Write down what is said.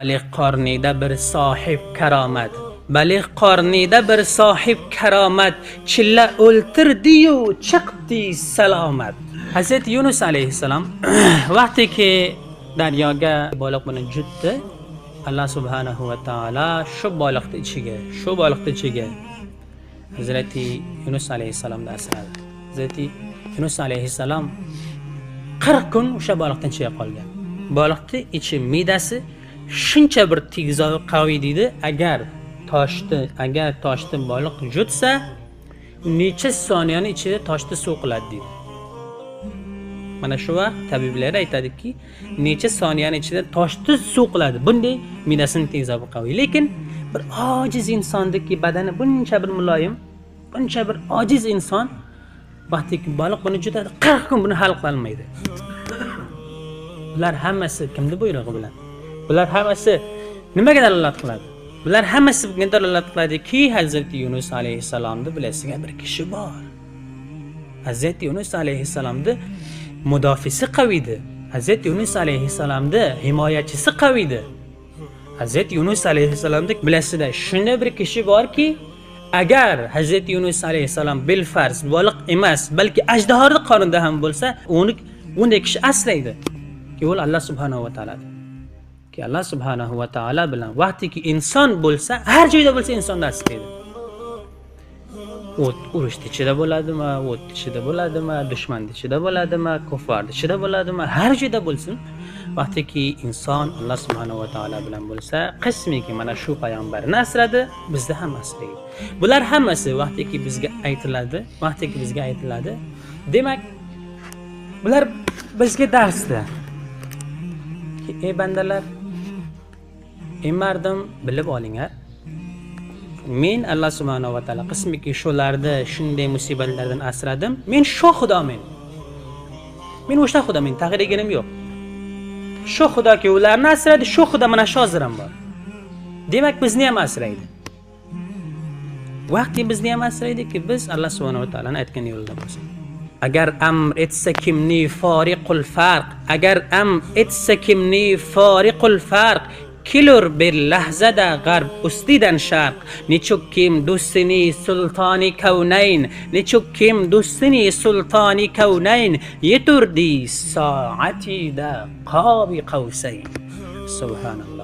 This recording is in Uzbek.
Baliq qornida bir sohib karomat. Baliq qornida bir sohib karomat. Chilla o'ltirdi-yu chiqdi salomat. Hazrati Yunus alayhissalom vaqtiki daryoga baliq bilan jutdi, Alloh subhanahu va taolo shu baliqni ichiga, Hazrati Yunus alayhissalomni asradi. Hazrati Yunus alayhissalom 40 kun o'sha baliqdan ichiga qolgan. Baliqni ichi, midasi shuncha bir tegzovi qaviy deydi, agar toshni baliq jutsa, necha soniyani ichida toshni suv qiladi deydi. Mana shu vaqt tabiblar aytadiki, necha soniyani ichida toshni suv qiladi. Bunday midasini tegzovi qaviy. Lekin bir ojiz insondiki badani buncha bir muloyim, buncha bir ojiz inson vaqtiki baliq buni jutadi, 40 kun buni hal qila olmaydi. Bular hammasi kimni buyrug'i bilan? Bular hammasi nimaga dalolat qiladi? Bular hammasi bunga dalolat qiladiki, Hazrati Yunus alayhissalomni bilasiga bir kishi bor. Hazrati Yunus alayhissalomni mudofisi qaviydi. Hazrati Yunus alayhissalomni himoyachisi qaviydi. Hazrati Yunus alayhissalomni bilasida shunday bir kishi borki, agar Hazrati Yunus alayhissalom bilfarz baliq emas, balki ajdahorning qornida ham bo'lsa, uni bunday kishi asraydi. Ki u Alloh subhanahu va taolo. Ki Alloh subhanahu va taolo bilan vaqtiki inson bo'lsa, har joyda bo'lsa insonni asraydi. O't urushni ichida bo'ladimi, o't ichida bo'ladimi, dushmanni ichida bo'ladimi, kuffarni ichida bo'ladimi, har joyda bo'lsin, vaqtiki inson Alloh subhanahu va taolo bilan bo'lsa, qismiki mana shu payg'ambarni asradi, bizni ham asraydi. Bular hammasi vaqtiki bizga aytiladi, demak, bular bizga darsda. Ey bandalar, ey mardim, bilib olinglar. Men Alloh subhanahu va taolo qismiki shularni shunday musibatlardan asradim. Men shu Xudomen. Men o'sha Xudomen, tag'irganim yo'q. Shu Xudoki ularni asradi, shu Xudo mana shu hozir ham bor. Demak, bizni ham asraydi. Vaqti bizni ham asraydiki, biz Alloh subhanahu va taoloni aytgan yo'lida bo'lsak. Agar amr etsa kimni foriqul farq, agar amr etsa kimni foriqul farq, kelur bir lahzada g'arb ustidan sharq. Nechuk kim do'stini sultoni kavnayn, nechuk kim do'stini sultoni kavnayn, yeturdi soatida qobi qavsayn. Subhanalloh.